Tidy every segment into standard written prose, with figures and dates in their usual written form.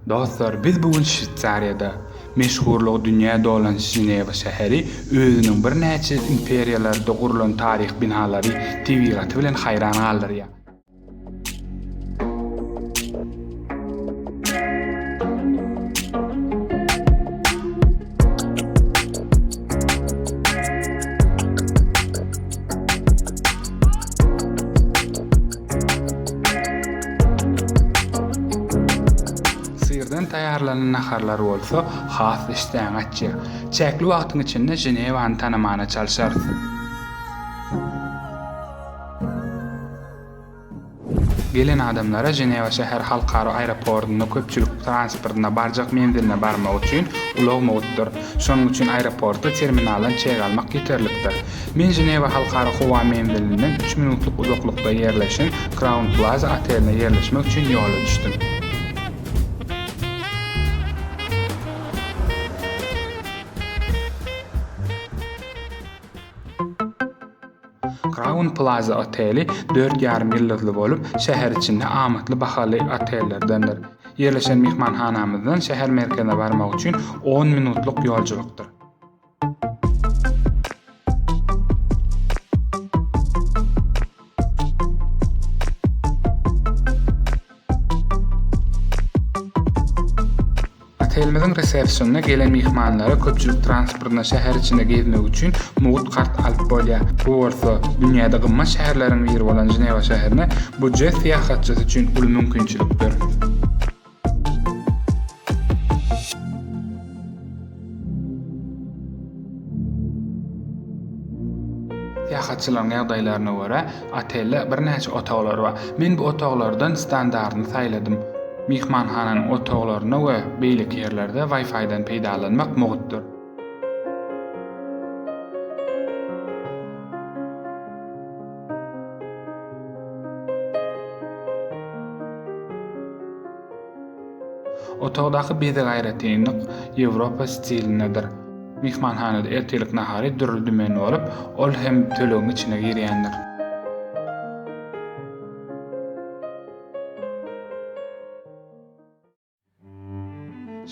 Dostlar, biz bu gün Şweýsariýada. Meşhurlygy dünýä dolan Ženewa şäheri özüniň birnäçe imperiýalarda gurlan taryhy binalary, tebigaty bilen haýran galdyrýar. Syrdan taýýarlanan naharlar bolsa has işdäňi açýar. Çäkli wagtyň içinde Ženewany tanamana çalşarys. Gelen adamlara Ženewa şäher halkara aeroportunda köpçülik transportynda barjak menziline barmak üçin ulag mugtdyr. Şonuň üçin aeroportda terminaldan çek almak ýeterlikdir. Men Ženewa halkara howa menzilinden üç minutlyk uzaklykda ýerleşen Crown Plaza oteline ýerleşmek üçin ýola düşdüm. Crown Plaza oteli dört ýarym ýyldyzly bolup, şäher içinde amatly bahaly otellerdendir. Ýerleşen myhmanhanamyzdan şäher merkezine barmak üçin on minutlyk ýolculykdyr. Otelimiziň resepsionynda gelen myhmanlara köpçülik transportynda şäher içinde gezmek üçin mugt kart alyp bolýar. Bu bolsa, dünýäde gymmat şäherleriň biri bolan Ženewa şäherine budjet syýahatçysy üçin uly mümkinçilikdir. Syýahatçylaryň ýagdaýlaryna görä, otelde birnäçe otaglar bar. Men bu otaglardan standartyny saýladym. Myhmanhananyň otaglarynda we beýleki ýerlerde Wi-Fi-den peýdalanmak mugtdyr. Otagdaky bezeg aýratynlyk Ýewropa stilindedir. Myhmanhanada ertirlik nahary dürli-dümen bolup, ol hem tölegiň içine girýändir.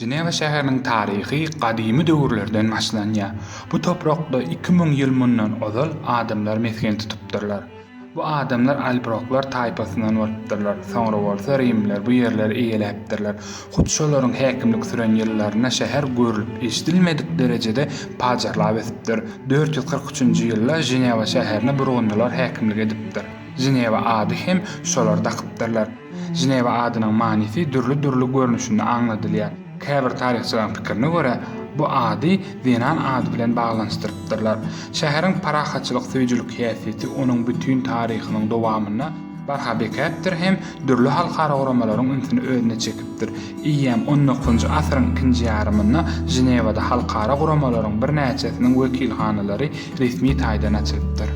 Ženewa şäheriniň taryhy gadymy döwürlerden başlanýar. Bu toprakda 2000 ýyl mundan ozal adamlar mesgen tutupdyrlar. Bu adamlar albroklar taýpasyndan bolupdyrlar, soňra bolsa rimliler bu ýerleri eýeläpdirler. Hut şolaryň häkimlik süren ýyllarynda şäher görlüp-eşidilmedik derejede pajarlap ösüpdir. 443-nji ýylda Ženewa şäherine burgundylar häkimlik edipdir. Ženewa ady hem şolar dakypdyrlar. Ženewa adynyň manysy dürli-dürli görnüşinde aňladylýar. Käbir taryhçylaryň pikirine görä, bu ady zenan ady bilen baglanyşdyrypdyrlar. Şäheriň parahatçylyk söýüjilik häsiýeti onuň bütin taryhynyň dowamynda barha bekäpdir hem dürli halkara guramalaryň ünsüni özüne çekipdir. Eýýäm on dokuzynjy asyryň ikinji ýarymynda Ženewada halkara guramalaryň birnäçesiniň wekilhanalary resmi taýdan açylypdyr.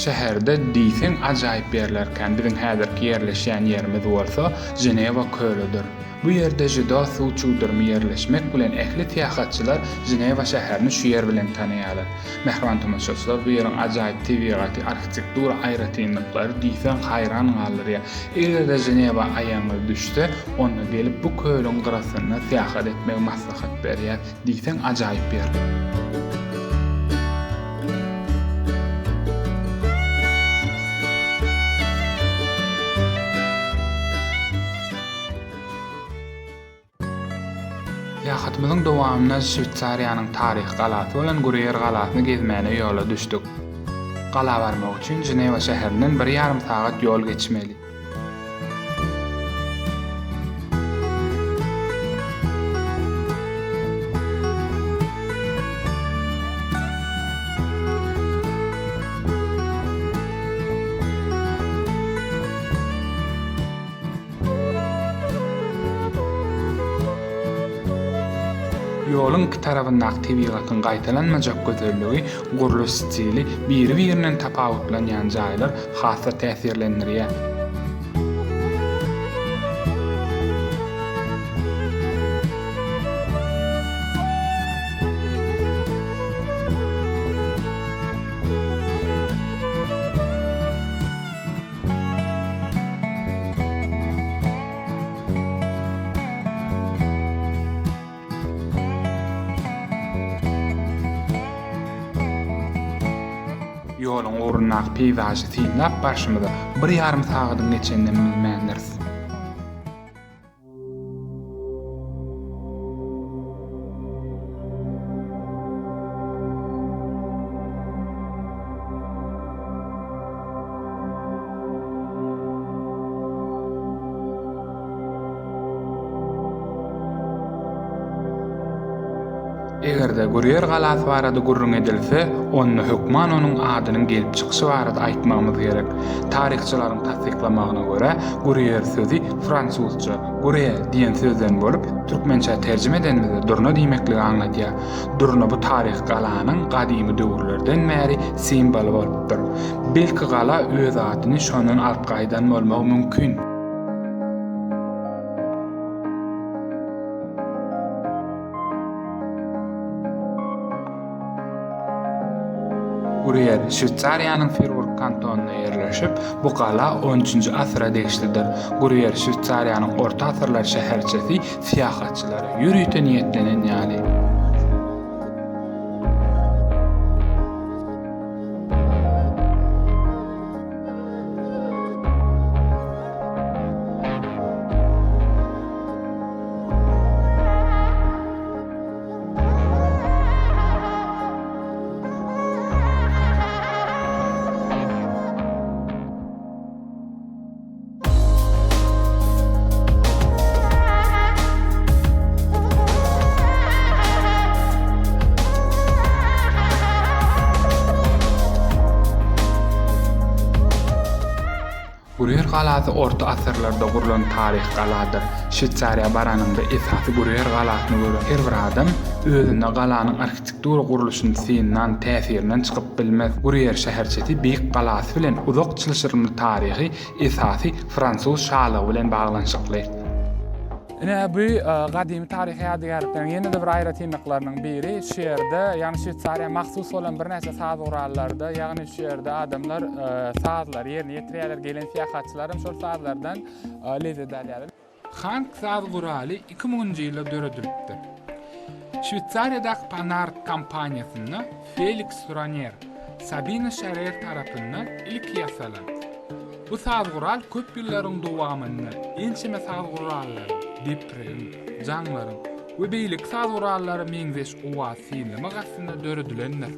Şäherde diýseň ajaýyp ýerler kän, biziň häzirki ýerleşýän ýerimiz bolsa Ženewa kölüdir. Bu ýerde Žido suw çüwdürimi ýerleşmek bilen ähli syýahatçylar Ženewa şäherini şu ýer bilen tanaýarlar. Mähriban tomaşaçylar bu ýeriň ajaýyp tebigaty, arhitektura aýratynlyklary diýseň haýran galdyrýar. Eger-de Ženewa aýagyňyz düşse, onda gelip bu kölüň gyrasynda syýahat etmegi maslahat berýäs. Diýseň ajaýyp ýer. Syýahatymyzyň dowamynda Şweýsariýanyň taryhy galasy bolan Grýuer galasyny gezmäne ýola düşdük. Gala barmak üçin Ženewa şäherinden bir ýarym sagat ýol geçmeli. Ýoluň iki tarabyndaky tebigatyň gaýtalanmajak gözelligi, gurluş stili, biri-birinden tapawutlanýan jaýlar has-da täsirlendirýär. Ýoluň ugrundaky peýzažy synlap barşymyza bir ýarym sagadyň geçeninem bilmändiris. Eger-de Gurýer galasy barada gürrüň edilse, onda hökman onuň adynyň gelip çykyşy barada aýtmagymyz gerek. Taryhçylaryň tassyklamagyna görä, Gurýer sözi fransuzça gure diýen sözden bolup, türkmençä terjime edenimizde durna diýmekligi aňladýar. Durna bu taryhy galanyň gadymy döwürlerden bäri simwoly bolupdyr. Belki gala öz adyny şondan alyp gaýdan bolmagy mümkin. Gurýer, Şweýsariýanyň Friburg kantonynda ýerleşip, bu gala on üçünji asyra degişlidir. Gurýer, Şweýsariýanyň orta asyrlar şäherçesi syýahatçylara ýörite niýetlenen ýaly. Gurýer galasy orta asyrlarda gurlan taryhy galadyr. Şweýsariýa baranyňda esasy Gurýer galasyny gören her bir adam özünde galanyň arhitektura gurluşyny synlan täsirinden çykyp bilmez. Gurýer şäherçesi beýik galasy bilen uzak çylşyrymly taryhy esasy fransuz şalygy bilen baglanyşykly. Ine, bu gadymy taryhy ýadygärlikleriň ýene-de bir aýratynlyklarynyň biri, şu ýerde, ýagny Şweýsariýa mahsus bolan birnäçe saz gurallarda, ýagny şu ýerde adamlar sazlary ýerine ýetirýärler, gelen syýahatçylar hem şol sazlardan lezzet alýarlar. Hank saz guraly 2000-nji ýylda döredilipdir. Şweýsariýadaky Panhard kompaniýasynda Feliks Roner, Sabina Şarer tarapyndan ilki ýasalan. Bu saz gural köp ýyllaryň dowamynda ençeme saz gurallaryň, depregiň, jaňlaryň we beýleki saz gurallara meňzeş owaz synlamak astynda döredilendir.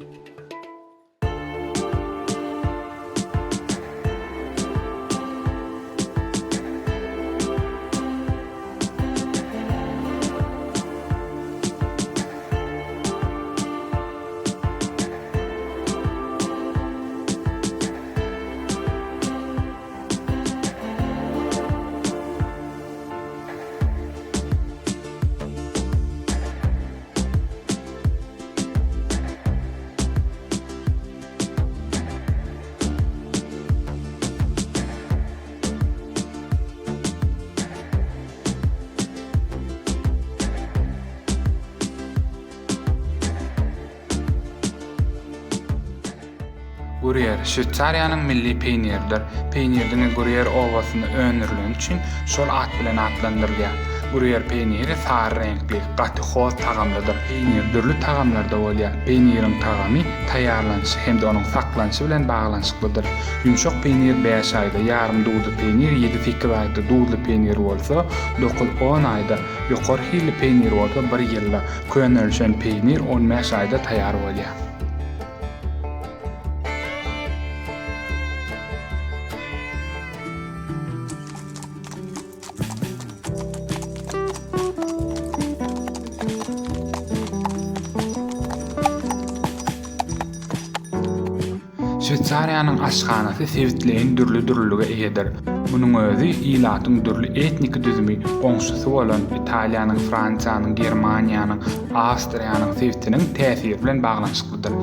Grýuer, Şweýsariýanyň milli peýniridir. Peýnir diňe Grýuer obasynda öndürileni üçin şol at bilen atlandyrylýar. Grýuer peýniri sary reňkli, gaty hoz tagamlydyr. Peýnir dürli tagamlarda bolýar. Peýniriň tagamy taýýarlanyşy hem-de onuň saklanyşy bilen baglanyşyklydyr. Ýumşak peýnir bäş aýda, ýarym duzly peýnir ýedi-sekiz aýda, duzly peýnir bolsa dokuz-on aýda, ýokary hilli peýnir bolsa bir ýylda, Könelişen peýnir on bäş aýda taýýar bolýar. Şweýsariýanyň aşhanasy sebitleýin dürli-dürlülige eýedir. Munuň özi ilatyň dürli etniki düzümi goňşusy bolan Italiýanyň, Fransiýanyň, Germaniýanyň, Awstriýanyň sebitiniň täsiri bilen baglanyşyklydyr.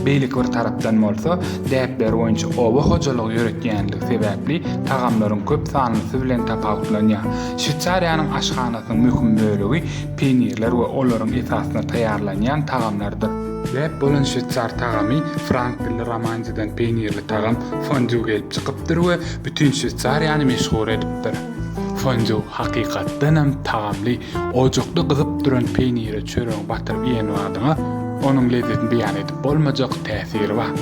Beýleki bir tarapdan bolsa, däpleri boýunça oba hojalygy ýöretýänligi sebäpli tagamlaryň köp sanlysy bilen tapawutlanýar. Şweýsariýanyň aşhanasynyň möhüm bölegi peýnirler we olaryň esasynda taýýarlanýan tagamlardyr. Däp bolan şweýsar tagamy frank dilli romandiýadan peýnirli tagam fondýu gelip çykypdyr we bütin Şweýsariýany meşhur edipdir. Fondýu hakykatdanam tagamly, ojakda gyzyp duran peýnire çöregiňi batyryp iýen badyňa onuň lezzetini beýan edip bolmajak täsiri bar.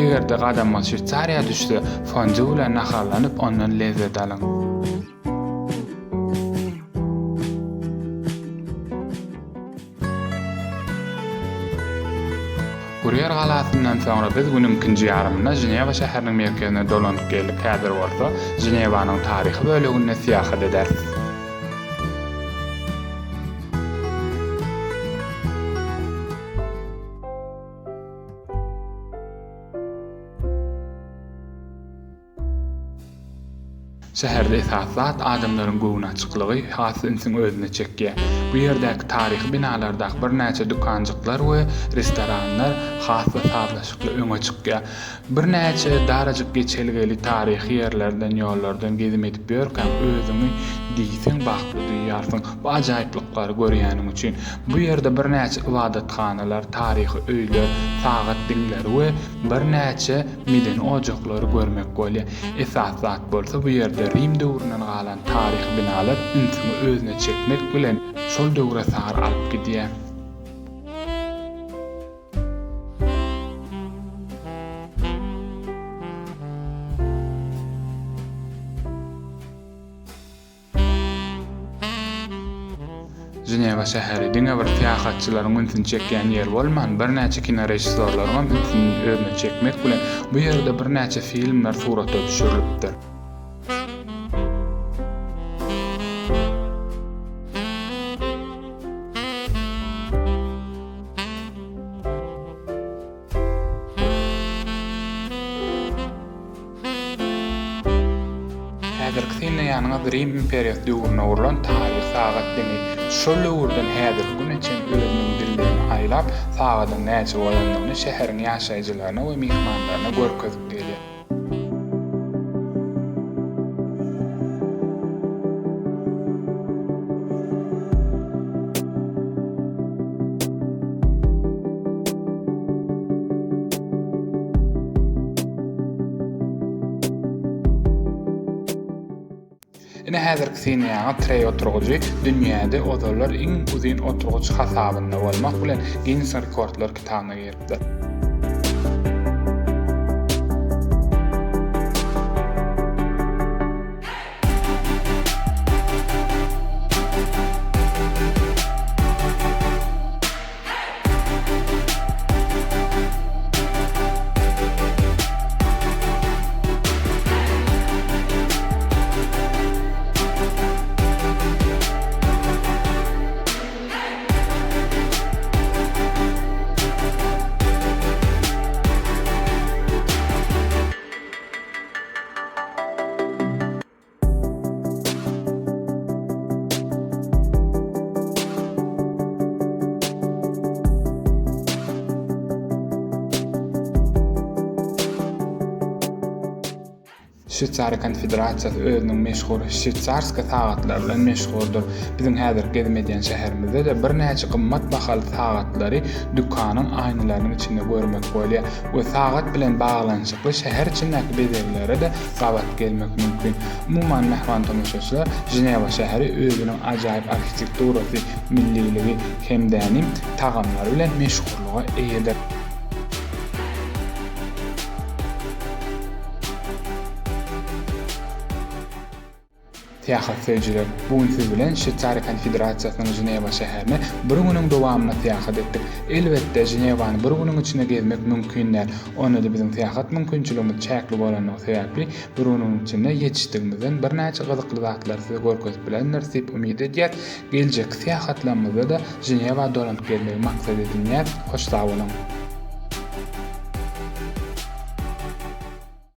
Eger-de gadamyňyz Şweýsariýa düşse, fondýu bilen naharlanyp ondan lezzet alyň. Gurýer galasyndan soňra biz günüň ikinji ýarymynda Ženewa şäheriniň merkezine dolanyp geldik, häzir bolsa Ženewanyň taryhy böleginde syýahat ederis. Şäherde esasy zat adamlaryň göwnaçyklygy has ünsüňi özüne çekýär. Bu ýerdäki taryhy binalardaky birnäçe dükanjyklar we restoranlar has-da sazlaşykly öňe çykýar. Birnäçe darajyk geçelgeli taryhy ýerlerden, ýollardan gezim edip ýörkäň özüňi diýseň bagtly duýýarsyň bu ajaýyplyklary görýäniň üçin. Bu ýerde birnäçe ybadathanalar, taryhy öýler, sagat diňleri we birnäçe Medeni ojaklary görmek bolýar. Esasy zat bolsa bu ýerde Rim döwründen galan taryhy binalar ünsüňi özüne çekmek bilen şol döwre sary alyp gidýär. Ženewa şäheri diňe bir syýahatçylaryň ünsüni çekýän ýer bolman, birnäçe kinorežissýorlaryňam ünsüni özüne çekmek bilen, bu ýerde birnäçe filmler surata düşürilipdir. Häzirki synlaýanyňyz Rim imperiýasy döwründe gurlan taryhy sagat diňi. Şol döwürden häzirki güne çenli özüniň dillerini aýlap, sagadyň näçe bolandygyny şäheriň ýaşaýjylaryna we myhmanlaryna görkezip gelýär. Ine häzirki synlaýaňyz Trey oturgyjy dünýäde ozallar iň uzyn oturgyç hasabynda bolmak bilen Ginnesiň rekordlar kitabyna giripdir. Şweýsariýa Konfederasiýasy özüniň meşhur şweýsarska sagatlary bilen meşhurdyr. Biziň häzirki gezim edýän şäherimizde-de birnäçe gymmat bahaly sagatlary dükanyň aýnalarynyň içinde görmek bolýar we sagat bilen baglanyşykly şäher içindäki bezeglere-de gabat gelmek mümkin. Umuman, mähriban tomaşaçylar, Ženewa şäheri özüniň ajaýyp arhitekturasy, milliligi hem-de tagamlary bilen meşhurlyga eýedir. Syýahat söýüjiler, bu gün siz bilen Şweýsariýa Konfederasiýasynyň Ženewa şäherine bir günüň dowamynda syýahat etdik. Elbetde, Ženewany bir günüň içinde gezmek mümkin däl. Onda-da biziň syýahat mümkinçiligimiz çäkli bolanlygy sebäpli, bir günüň içinde ýetişdigimizden birnäçe gyzykly zatlary size görkezip bilendiris diýip umyt edýäs. Geljekki syýahatlarymyzda-da Ženewa dolanyp gelmegi maksat edinýäs. Hoş sag boluň!